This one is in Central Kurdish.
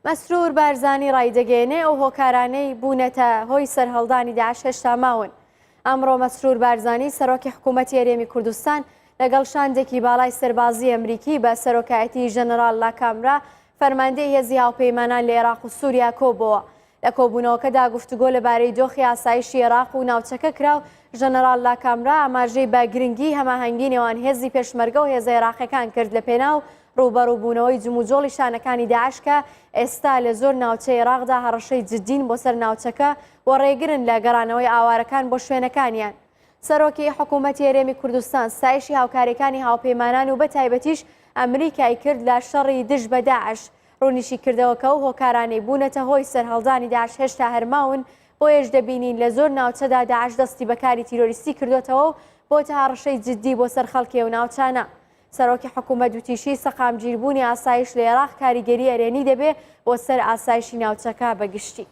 مەسرور بارزانی ڕایدەگەیەنێ ئەو هۆکارانەی بوونەتە هۆی سەرهەڵدانی داعش هێشتا ماون. ئەمڕۆ مەسرور بارزانی سەرۆکی حکوومەتی هەرێمی کوردستان لەگەڵ شاندێکی باڵای سەربازی ئەمریکی بە سەرۆکایەتی ژەنەراڵ لاکامرا فەرماندەی هێزی هاوپەیمانان لە عێراق و سووریا کۆبۆوە. لە کۆبوونەوەکەدا گفتوگۆ لەبارەی دۆخی ئاسایشی عێراق و ناوچەکە کرا و ژەنەراڵ لاکامرا ئاماژەی بە گرنگیی هەماهەنگی نێوان هێزی پێشمەرگە و هێزە عێراقیەکان کرد لە پێناو ڕووبەڕووبوونەوەی جموجۆڵی شانەکانی داعش کە ئێستا لە زۆر ناوچەی عێراقدا هەڕەشەی جددین بۆ سەر ناوچەکە و ڕێگرن لە گەڕانەوەی ئاوارەکان بۆ شوێنەکانیان. سەرۆکی حکوومەتی هەرێمی کوردستان ستایشی هاوکارییەکانی هاوپەیمانان و بەتایبەتیش ئەمریکای کرد لە شەڕی دژ بە داعش. ڕوونیشی کردەوە کە ئەو هۆکارانەی بوونەتە هۆی سەرهەڵدانی داعش هێشتا هەر ماون، بۆیەش دەبینین لە زۆر ناوچەدا داعش دەستی بە کاری تیرۆریستی کردۆتەوە و بۆتە هەڕەشەی جددی بۆ سەر خەڵکی ئەو ناوچانە. سەرۆکی حکوومەت وتیشی، سەقامگیربوونی ئاسایش لە ئێراق کاریگەری ئەرێنی دەبێ بۆ سەر ئاسایشی ناوچەکە بە گشتی.